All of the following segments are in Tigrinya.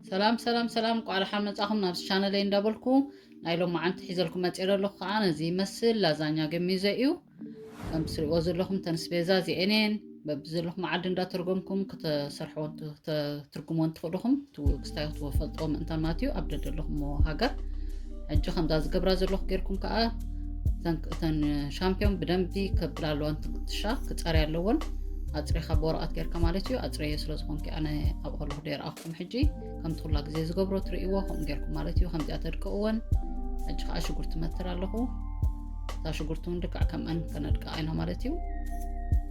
ሰላም ሰላም ሰላም፣ ቋልሓ መጻኹም ናብ ቻነለይ እንዳበልኩ ናይ ሎማዓንቲ ሒዘልኩም መጽኤ ዘለኹ ከዓ ነዚ ይመስል። ላዛኛ ገሚዘ እዩ። ከም ትሪእዎ ዘለኹም ተን ስቤዛ እዚኤን እየን። በብዘለኹም ዓዲ እንዳተርጎምኩም ከተሰርሕዎ እንት- ተትርጉምዎ እንትኽእልኹም ትውግስታዮ ትፈልጥዎ ምእንታን ማለት እዩ ኣብ ደደለኹምዎ ሃገር። ሕጂ ከምዛ ዝገብራ ዘለኹ ጌርኩም ከዓ እተን- እተን ሻምፒዮን ብደንቢ ከብላ ኣለዋ እንትክትሻ ክፀርያ ኣለዎን። ኣፅሬኻ ብወረቐት ጌርካ ማለት እዩ። ኣፅሬዮ ስለ ዝኾንኪ ኣነ ኣብኡ ከለኹ ደይረኣኹኩም። ሕጂ ከምቲ ኩላ ግዜ ዝገብሮ ትርእይዎ ከምኡ ጌርኩም ማለት እዩ። ከምዚኣ ተድቀእወን። ሕጂ ከዓ ሽጉርቲ መትር ኣለኹ። እታ ሽጉርቲ እውን ልክዕ ከምአን ከነድቃ ኢና ማለት እዩ።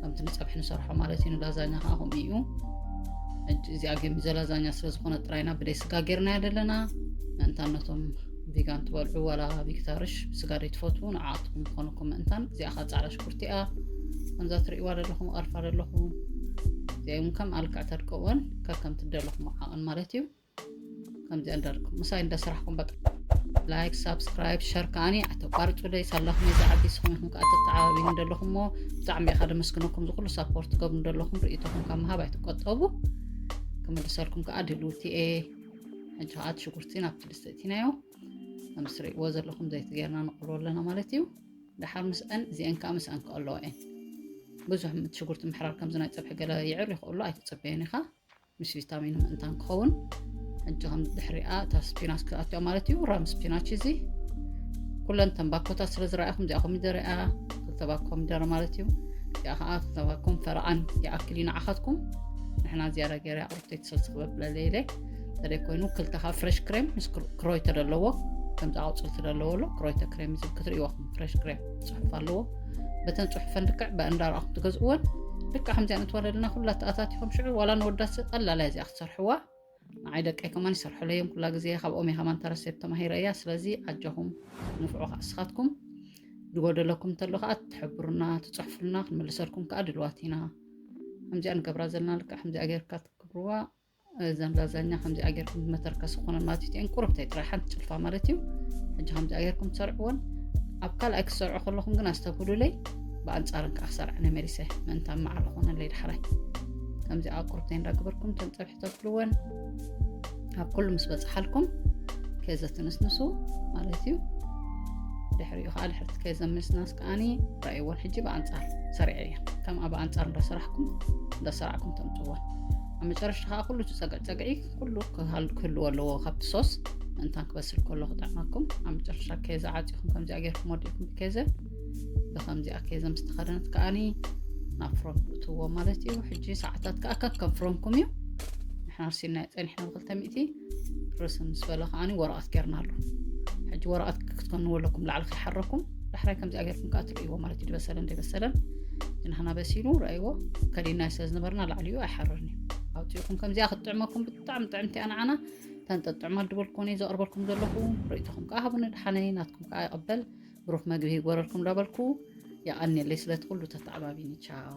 ከምቲ ንፀብሒ ንሰርሖ ማለት እዩ። ንላዛኛ ከዓ ከምኡ እዩ። ሕጂ እዚኣ ገሚዘ ላዛኛ ስለ ዝኾነ ጥራይና ብደይ ስጋ ጌርናያ ዘለና። ምእንታን ነቶም ቪጋን ትበልዑ ዋላ ቪግታርሽ ብስጋ ደይ ትፈትዉ ንዓኣትኩም ክኾነኩም ምእንታን። እዚኣ ከዓ ፃዕዳ ሽጉርቲ እያ። ከምዛ ትርእይዋ ዘለኹም ቀርፋ ዘለኹ እዚኦም ከም ኣልክዕ ተድቀወን ከከም ትደለኹም ዓቐን ማለት እዩ። ከምዚኣ እንዳልኩም ምሳይ እንዳስራሕኩም በቃ ላይክ ሳብስክራይብ ሸር ከዓኒ ኣተቋርፁለይ። ሳላኹም እዚ ዓቢ ስኹም ኢኹም ከዓ ተተዓባቢኒ እንደለኹም እሞ ብጣዕሚ ኢኻ ደመስግነኩም። ዝኩሉ ሳፖርት ትገብሩ እንደለኹም ርእይቶኹም ካብ ምሃብ ኣይትቆጠቡ። ክምልሰልኩም ከዓ ድልውቲ እየ። ሕጂ ከዓ እቲ ሽጉርቲ ናብቲ ድስቲ እቲናዮ። ከም ትርእይዎ ዘለኹም ዘይቲ ጌርና ንቕሎ ኣለና ማለት እዩ። ድሓር ምስአን እዚአን ከዓ ምስአን ክቐለዋ እየን። ብዙሕ ሽጉርቲ ምሕራር ከምዚ ናይ ፀብሒ ገለ ይዕር ይኽእሉ ኣይትፅበየን ኢኻ። ምስ ቪታሚን ምእንታን ክኸውን። ሕጂ ከም ድሕሪኣ እታ ስፒናች ክትኣትዋ ማለት እዩ። ራም ስፒናች እዚ ኩለን ተን ባኮታት ስለ ዝረኣኹም እዚኣ ኮሚደረ እያ። ክልተ ባኮ ኮሚደረ ማለት እዩ። እዚኣ ከዓ ክልተ ባኮን ፈረቓን ይኣክል እዩ ንዓኻትኩም። ንሕና ዝያዳ ገይረ ኣቕርብተይ ትሰልሲ ክበብለለ ኢለ ተደይ ኮይኑ ክልተ ካብ ፍሬሽ ክሬም ምስ ክር- ክሮይተ ዘለዎ ከምዚ ኣውፅልቲ ዘለዎ ኣሎ ክሮይተ ክሬም እዚ ክትርእይዋ ኹም ፍሬሽ ክሬም ፅሑፍ ኣለዎ። በተን ፅሑፈን ልክዕ በእንዳረኣኹም ትገዝእወን። ልክዕ ከምዚኣ ንትወለድና ኩላ ተኣታቲኹም ሽዑ ዋላ ንወዳት ቀላል እያ እዚኣ ክትሰርሕዋ። ንዓይ ደቀይ ከማን ይሰርሐለይ እዮም ኩላ ግዜ ካብኦም እየ ከማን ተረሴፕ ተማሂረ እያ። ስለዚ ኣጆኹም ንፍዑ ከዓ እስኻትኩም ዝጎደለኩም እንተሎ ከዓ ትሕብሩና ትፅሕፉልና ክንምልሰልኩም ከዓ ድልዋት ኢና። ከምዚኣ ንገብራ ዘለና ልክዕ ከምዚኣ ጌርካ ትክብርዋ። እዘን ላዛኛ ከምዚኣ ጌርኩም መተርከስ ዝኾነን ማለት እዩ። ቁርብተይ ጥራይ ሓንቲ ጭልፋ ማለት እዩ። ሕጂ ከምዚኣ ጌርኩም ትሰርዕዎን ኣብ ካልኣይ ክትሰርዑ ከለኹም ግን ኣስተብህሉለይ። ብኣንጻርን ከዓ ክሰርዐ ነመሊሰ ምእንታ መዓር ዝኾነለይ ዳሕራይ ከምዚኣ ቁርብተይ እንዳገበርኩም ተንፀብሒ ተብልወን ኣብ ኩሉ ምስ በፅሓልኩም ከዘ ትንስንሱ ማለት እዩ። ድሕሪኡ ከዓ ድሕርቲ ከዘ ምስናስ ከዓኒ ረእይዎን ሕጂ ብኣንፃር ሰሪዐ እየ ከም ኣብ ኣንፃር እንዳሰራሕኩም እንዳሰራዕኩም ተምፅዎን ኣብ መጨረሽታ ከዓ ኩሉ እቲ ፀግዒ ፀግዒ ኩሉ ክሃል- ክህልዎ ኣለዎ ካብቲ ሶስ ምእንታን ክበስል ከሎ ክጥዕመኩም ኣብ መጨረሻ ከዘ ዓፂኹም ከምዚኣ ጌርኩም ወዲእኩም ብከዘ ብከምዚኣ ከዘ ምስ ተኸደነት ከዓኒ ናብ ፍሮም ትእትዎ ማለት እዩ። ሕጂ ሰዓታት ከዓ ከከም ፍሮምኩም እዩ። ንሕና ኣርሲና ፀኒሕና ብክልተ ሚእቲ ርስ ምስ በለ ከዓኒ ወረቐት ጌርናሉ። ሕጂ ወረቐት ክትከንዎ ኣለኩም ላዕሊ ከይሓረኩም ዳሕራይ ከምዚኣ ጌርኩም ከዓ ትርእይዎ ማለት እዩ። ዝበሰለን ዘይበሰለን ንሕና በሲሉ ረእይዎ ከዲና ስለ ዝነበርና ላዕሊኡ ኣይሓረን እዩ። ኣውፅእኩም ከምዚኣ ክትጥዕመኩም ብጣዕሚ ጥዕምቲ እያ ንዓና። ተንጠጥዕማ ድበልኩኒ ዘቕርበልኩም ዘለኹ ርእይቶኹም ከዓ ሃቡኒ። ድሓነይ ናትኩም ከዓ ይቐበል። ብሩኽ መግቢ ይግበረልኩም ዳበልኩ የቐንየለይ ስለቲ ኩሉ ተተዓባቢኒ። ቻው።